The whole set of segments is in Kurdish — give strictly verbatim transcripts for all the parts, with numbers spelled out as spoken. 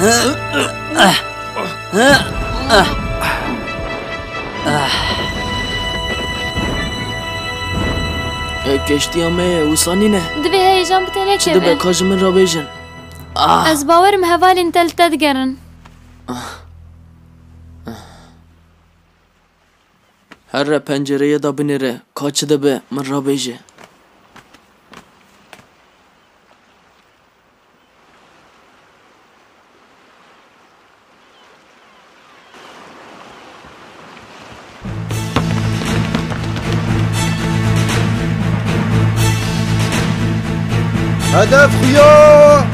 E, keştiya me ye, wisa nîne? Divê heyecan bi te nekeve. Çi dibe, ka ji min re bêjin. Ah. Ez bawerim hevalên te li te digerin. Here pencereyê de binêre, ka çi dibe, min re bêje. Hedef xuya!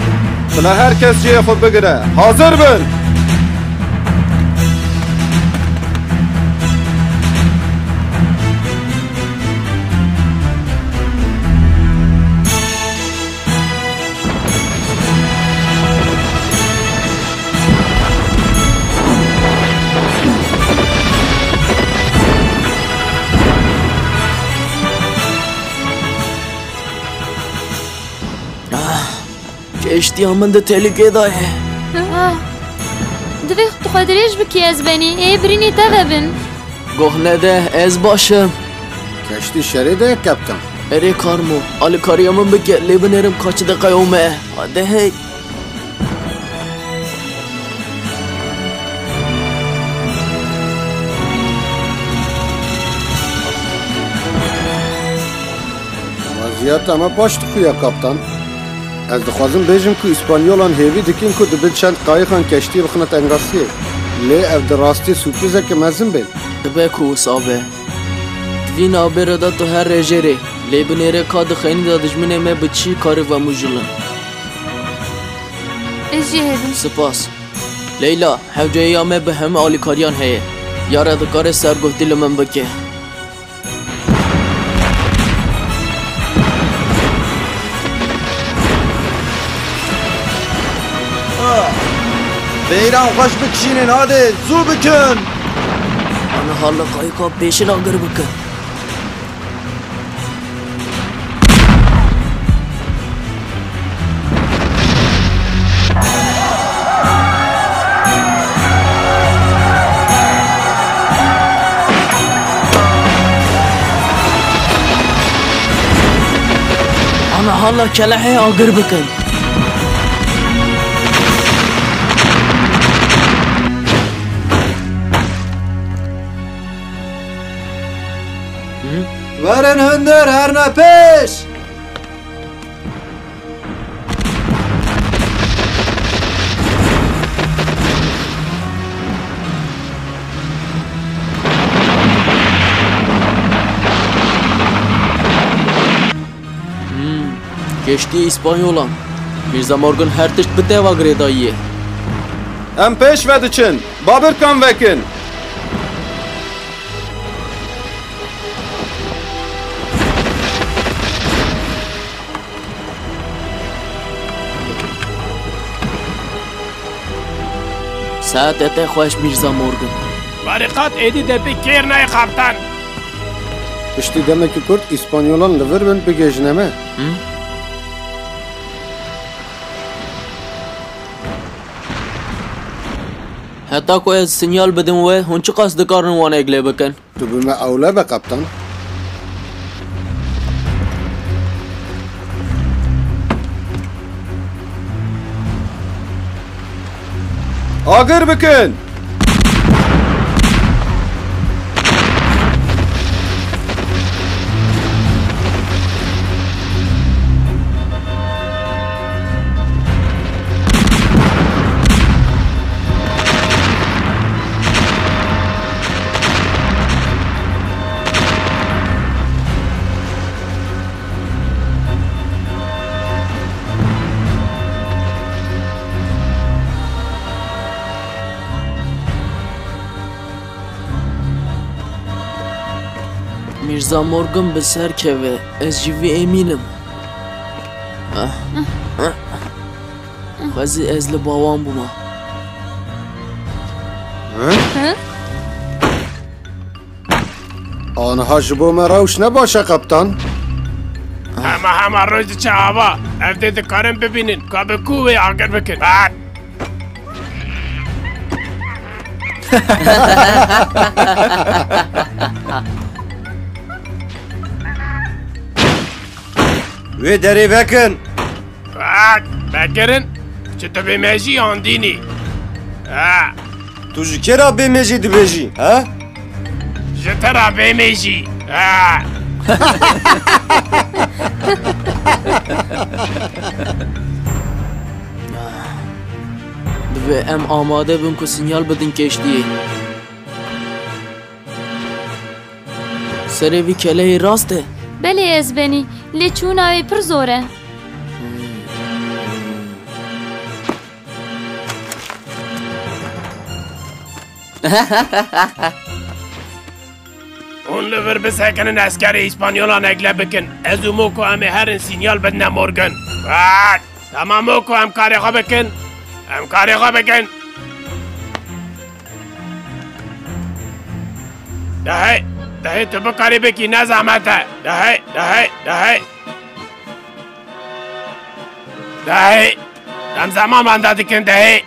Bila her kes cihê xwe bigire. Hazir bin! Keştiya min di tehlûkê de ye. Ah. Divê tu xwe dirêj bikî, ez benî. Ê birînê te vebin. Goh nede, ez baş im. Keştî şerê de ye, kaptan. Erê Karmo, alîkariya min bike, lê binêrim ka çi diqeyome. Hadi hey. Weziyeta me baş dixuye, kaptan. Ez dixwazim bêjim ku Îspanyolan hêvî dikin ku dibin çend qayixan keştiyê bixine tengasiyê. Lê ev di rastî sürprîzeke mezin bên. Dibe ku wisa be. Di vî navbêre de tu her rê jêrê, lê binêre ka di xeynî de dijminê me bi çi kare vemûjilin. Ez jî hêvim. Spas. Leyla, hewceya me bi hemû alîkariyan heye. Yare dikare serguhtî li min bike. Beyran xweş bikişînin, hadi, zû bikin! Ana hala qayîka pêşin agir bikin. Ana hala kelehê agir bikin. Werin hundir, herne pêş! Hmm, keştiyê Îspanyolan. Mîrza Morgan her tişt bi te ve girêdayî ye. Em pêş ve diçin. Babirkan vekin. Saetê te xweş, Mîrza Morgan. Barîqat êdî de bi kêr nayê, kaptan. Piştî demekî kurt Îspanyolan li vir bin bigihîjine me. Hı? Heta ku ez sinyal bidim we, hûn çiqas dikarin wan eglê bikin? Tu bi me ewle be, kaptan. Agir bikin! Mîrza Morgan bi ser keve, ez jî vî emîn im. Ah. Xwezî ez li ba wan bûma. Hı? Hı? Aniha ji bo me rewş ne baş e, kaptan. Hema hema roj diçe ava. Ev dê dikarin bibînin ka bi ku wê agir bikin. Bat! Wê derê vekin. Aa, vekirin. Çi tu bêmejî yan dînî? Aa. Tu ji kê re bêmejî dibêjî, he? Ji te re bêmejî. Aa. Divê em amade bin ku sinyal bidin keştiyê. Serê vî keleyê rast e? Belê ez benî, lê çûna wê pir zor e. Hûn li vir bisekinin eskerê Îspanyolan egle bikin. Ez û Moko em ê herin sinyal bidine Morgan. Vay! Tamam Moko, em karê xwe bikin. Em karê xwe bikin. Dehê, dehê tu bikarî bikî, ne zehmet e. Dehê, dehê, dehê. Dehê. Em zeman benda dikin, dehê.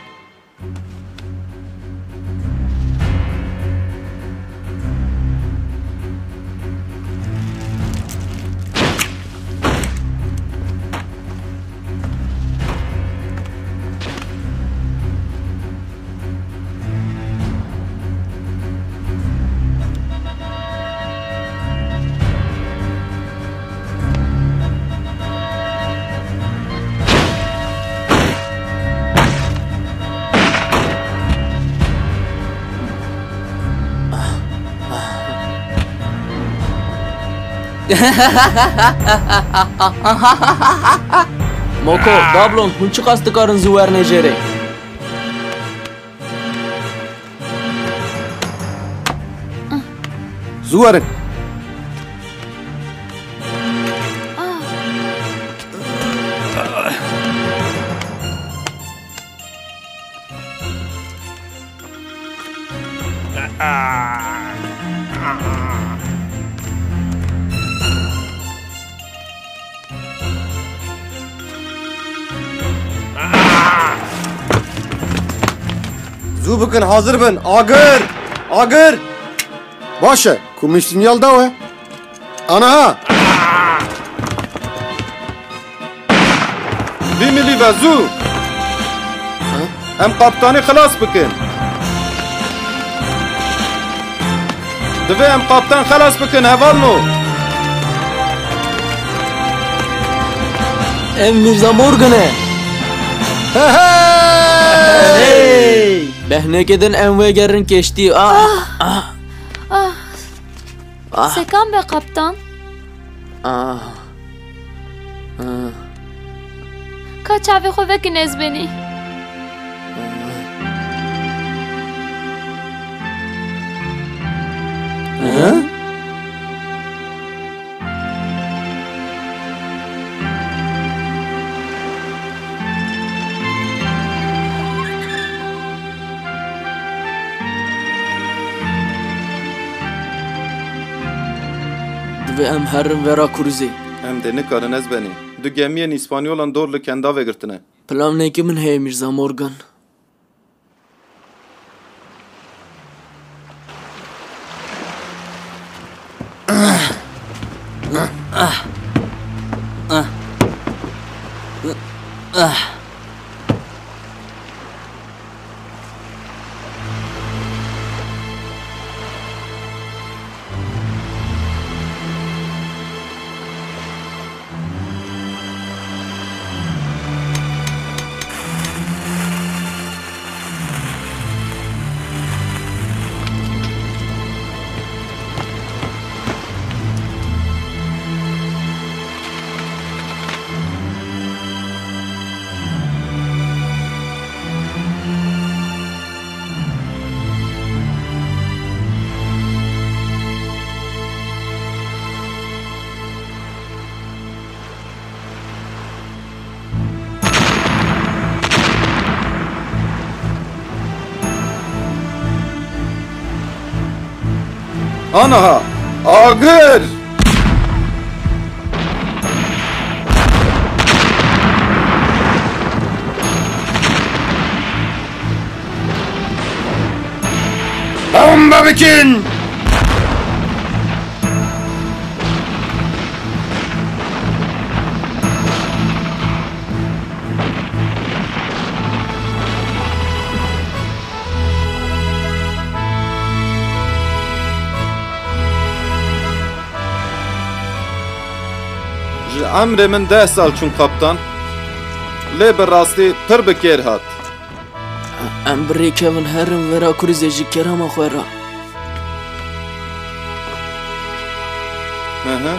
Moko, Dablon, hûn çiqas dikarin zû wernê jêrê? Zû werin. Zû bikin, hazir bin. Agir! Agir! Baş e, ku min sinyal dawe. Anaha! Vî milî ve zû! Em kaptanî xilas bikin. Divê em kaptan xelas bikin, hevalno. Ev Mîrza Morgan e. Hey! Behnekê din em wêgerin keştî. Ah, ah. Ah. Ah. Sekan be kaptan. Ah. Ah. Ka çavê xwe vekin ez benî. Hı? Divê em herin vera krûzê. Em dê nikarin ez benî. Du gemiyên Îspanyolan dor li Kendavê girtine. Planekî min heye, Mîrza Morgan. Anaha, agir! bikin! Ji emrê min deh sal çûn, kaptan. Lê bi rastî pir bi kêr hat. Em bi rê kevin herin vera krûzê ji kerema xwe re. Hı hı.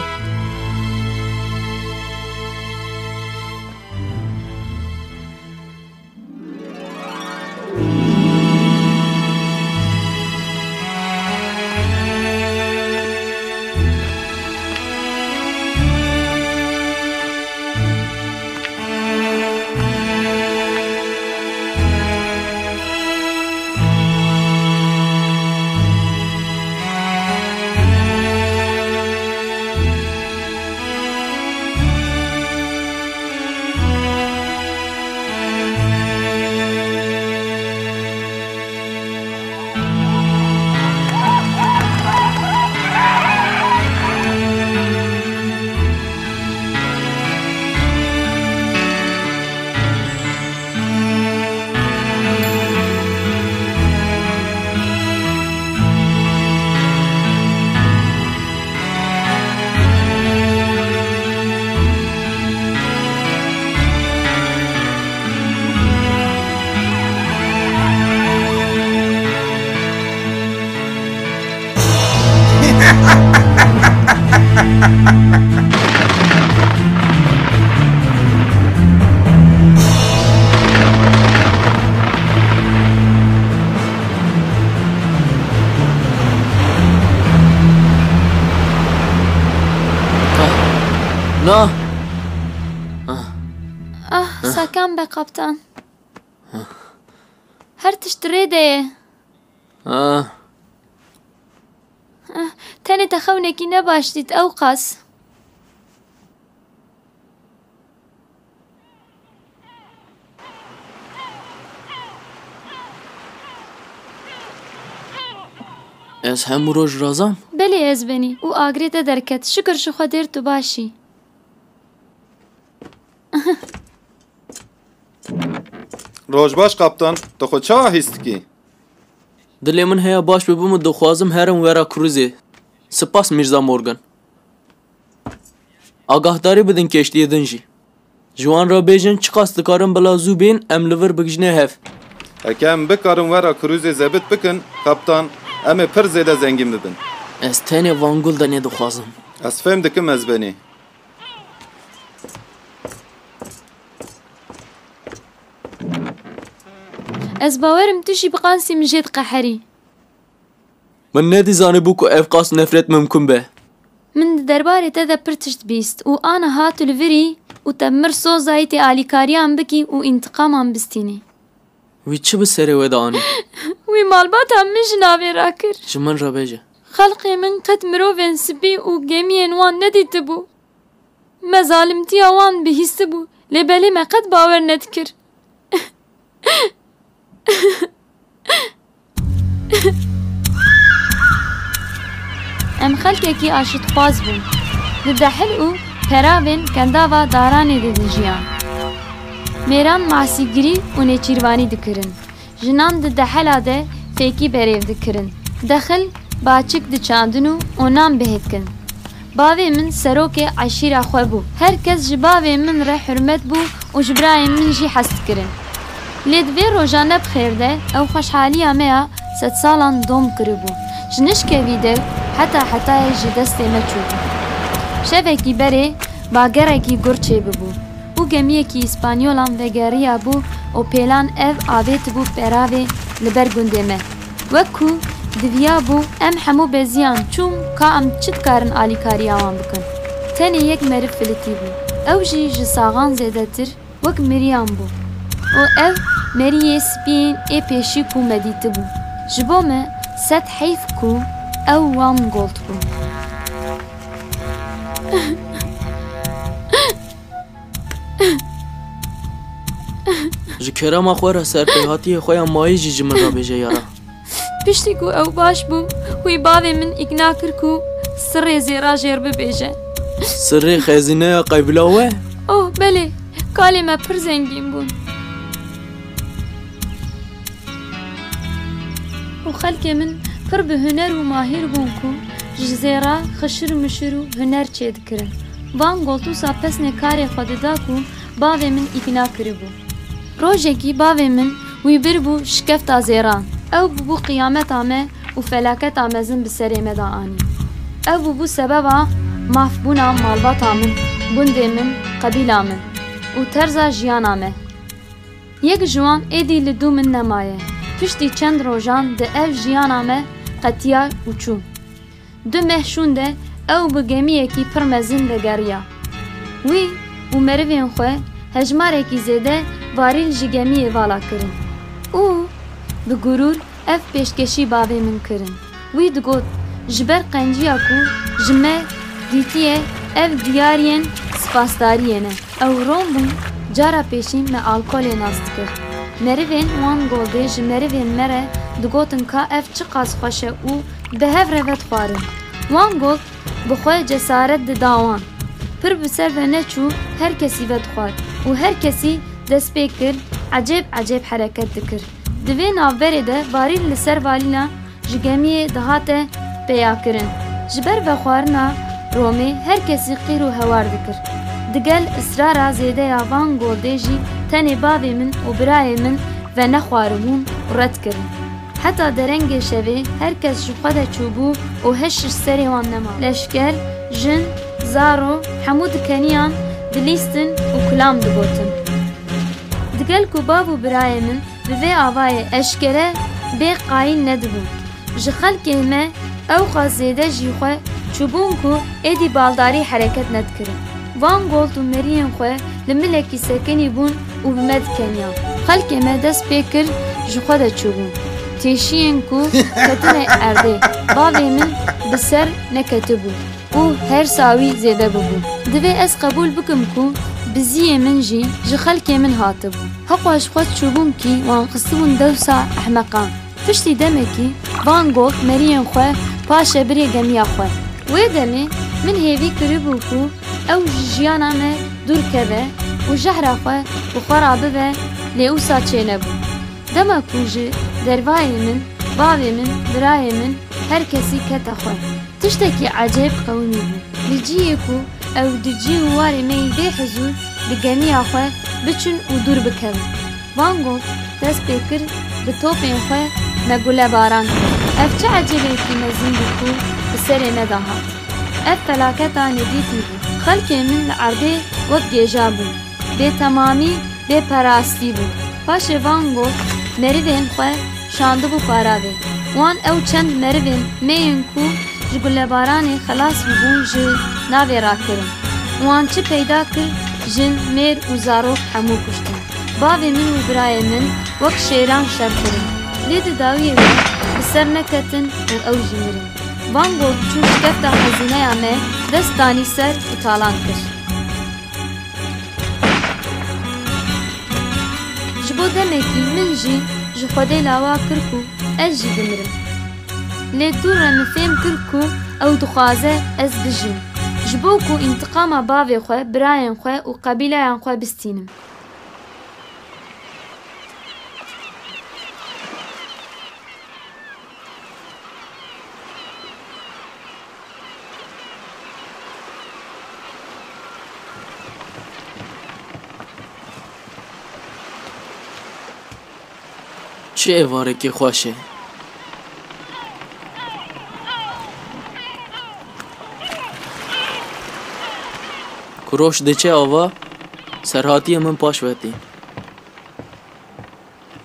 Na. Ah, sakan be, kaptan. Her tişt rê de ye. Ah. Ah, tenê te xewnekî ne baş dît, ew qas. Ez hemû roj razam? Belê ez benî û agirê te derket. Şikir ji Xwedê tu baş î. Roj baş, kaptan. Tu xwe çawa hîs dikî? Dilê min heye baş bibim û dixwazim herim wera krûzê. Spas, Mîrza Morgan. Agahdarî bidin kêştiyê din jî. Ji wan re bêjin, çiqas dikarin bila zû bên, em li vir bigihîjine hev. Heke em bikarin wera krûzê zebit bikin, kaptan, em ê pir zêde zengîn bibin. Ez tenê van gul de nêdixwazim. Ez fêm dikim, ez benî. Ez bawer im tu jî bi qasî min jê diqeherî. Min nedîzanîbû ku ev qas nefret mimkun be. Min di derbarê te de pir tişt bîst û aniha tu li vir î û te bi mir soz dayî tê alîkariyan bikî û întiqaman bistînî. Wî çi bi serê we de anî? Wî malbata min ji navê rakir. Ji min re bêje. Xelkê min qet mirovên spî û gemiyên wan nedîtibû. Me zalimtiya wan bihîstibû, lê belê me qet bawer nedikir. Em xelkekî aşitxwaz bûn. Di dehil û peravên kendava daranê de dijiyan. Mêran masîgirî û nêçîrvanî dikirin. Jinan di dehela de fêkî berêv dikirin. Dexil, baçik diçandin û onan bihêtin. Bavê min serokê eşîra xwe bû. Her kes ji bavê min re hurmet bû û ji birayên min jî hez dikirin. Lê di vê roja ne bi xêr de ew xweşhaliya me ya sedsalan dom kiribû. Ji nişkevî dew heta hetayê ji destê me çûbû. Şevekî berê bagerekî gur çêbibû û gemiyekî îspanyolan vegeriyabû û pêlan ev avêtibû peravê li ber gundê me. Wek ku diviyabû em hemû beziyan çûn ka em çi dikarin alîkariya wan bikin. Tenê yek meriv filitî bû. Ew jî ji saxan zêdetir wek miriyan bû. Û ev meriyê spiyên ê pêşî ku me dîtibû. Ji bo me sed heyf ku ew wan gold bû. Ji kerema xwe re serpêhatiyê xwe ya mayî jî ji min re bêje yara. Piştî ku ew baş bû, wî bavê min îkna kir ku sirrê Zêra jêr bibêje. Sirrê xezîneya qebîla we? Oh, belê, kalê me pir zengîn bûn. Û xelkê min pir bi huner û mahîr bûn ku ji Zêra xişir mişir û huner çêdikirin. Van Gold wisa pesnê karê xwe dida ku bavê min îkna kiribû. Rojekî bavê min wî biribû şikefta Zêran. Ew bûbû qiyameta me û felaketa mezin bi serê me de anî. Ew bûbû sebeba mafbûna malbata min, gundê min, qebîla min û terza jiyana me. Yek ji wan êdî li dû min nemaye. Piştî çend rojan di ev jiyana me qetiya û çû. Du meh şûn de ew bi gemiyekî pir mezin vegeriya. Wî û merivên xwe hejmarekî zêde varîl ji gemiyê vala kirin û bi gurûr ev pêşkêşî bavê min kirin. Wî digot, ji ber qenciya ku ji me dîtiye, ev diyariyên spasdariyê ne. Ew ron bûn, cara pêşî me alkolê nas dikir. Merivên Van Goldê ji merivên me re digotin ka ev çiqas xweş e û bi hev re vedixwarin. Van Gold bi xwe cesaret dida wan. Pir bi ser ve neçû, her kesî vedixwar û her kesî dest pê kir, ecêb ecêb hereket dikir. Di vê navberê de varîl li ser valîna ji gemiyê dihate peyakirin. Ji ber vexwarina romê her kesî qîr û hewar dikir. Digel israra zêde ya Van Goldê jî tenê bavê min û birayê min venexwaribûn û red kirin. Heta derengê şevê her kes ji xwe de çûbû û heş ji serê wan nema. Leşker, jin, zaro, hemû dikeniyan dilîstin û kilam digotin. Digel ku bav û birayê min bi vê avayê eşkere bê qayîl nedibûn. Ji xelkê me ewqas zêde jî xwe çûbûn ku êdî baldarî hereket nedikirin. Van Gold û meriyên xwe li milekî sekinî bûn û bi me dikeniyan. Xelkê me dest pê kir ji xwe de çûbûn. Têşiyên ku ketine erdê, bavê min bi ser neketibû û hersa wî zêde bûbû. Divê ez qebûl bikim ku biziyê min jî ji xelkê min hatibû. Heqwa ji xwe çûbûn kî wan xistibûn dewsa ehmeqan. Piştî demekî Van Gold meriyên xwe paşe birê gemiya xwe. Wê demê min hêvî kiribû ku ew ji jiyana me dûr keve û jehra xwe bi xwe re bibe, lê wisa çênebû. Dema ku ji dervayê min, bavê min, birayê min, her kesî kete xwe. Tiştekî ecêb qewimî bû. Li cihê ku ew di cî û warê me yî bê hizûr bi gemiya xwe biçin û dûr bikevin. Van Gogh dest pê kir bi topên xwe me gulebaran kir. Ev çi ecêbekî mezin bû ku bi serê me de hat? Ev felaketa nedîtî bû. Xelkê min li erdê wek gêja bûn. Bêtemamî, bêperastî bû. Paşê Van Gogh merivên xwe şandibû paravê. Wan ew çend merivên me yên ku ji gulebaranê xelas bûbûn ji navê rakirin. Wan çi peyda kir, jin, mêr û zarok hemû kuştin. Bavê min û birayê min wek şêran şer kirin. Lê di dawiyê de bi ser neketin û ew jî mirin. Van Gogh çû şikefta xezîneya me dest danî ser û talan kir. Ji bo demekî min jî ji Xwedê lawa kir ku ez jî bimirim. Lê dû re min fêm kir ku ew dixwaze ez bijîm. Ji bo ku întiqama bavê xwe, birayên xwe û qebîleyan xwe bistînim. Çi êvarekî xweş e. Ku roj diçe ava, serhatiyê min paş ve tê.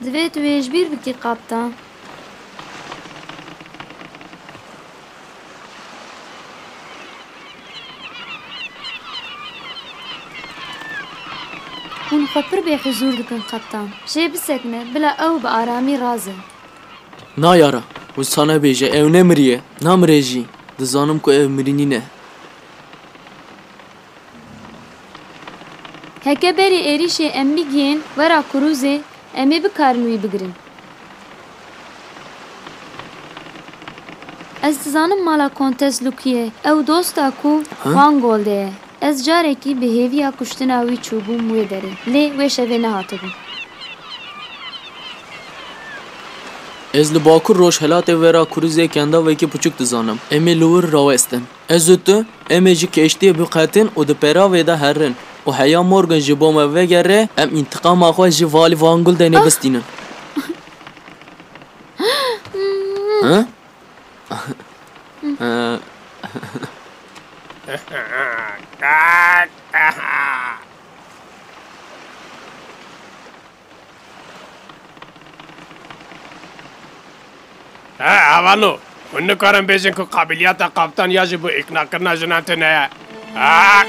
Divê tu wê ji bîr bikî, kaptan. Hûn xwe pir bêhuzûr dikin, kaptan. Jê bisekine, bila ew bi aramî raze. Na yara, wisa nebêje, ew nemiriye, namire jî. Dizanim ku ev mirî nîne. Heke berê êrîşê em bigihên wera krûzê, em ê bikarin wî bigirin. Ez dizanim mala Kontes Lukiyê. Ew dosta ku Vangol de ye. Ez carekî bi hêviya kuştina wî çûbûm wê derê. Lê wê şevê nehatibûm. Ez li Bakur Rojhelatê vera Kuruzê kendavekî piçûk dizanim. Em ê li wir rawestin. Ez û tu, em ê ji keştiyê biqetin û di peravê de herin. Û heya Morgan ji bo me vegere, em întiqama xwe ji Valî Vangul de nebistînin. Ha? He, hevalo, hûn nikarin bêjin ku qabiliyeta kaptan ya ji bo îqnakirina jinan tune ye. Ha!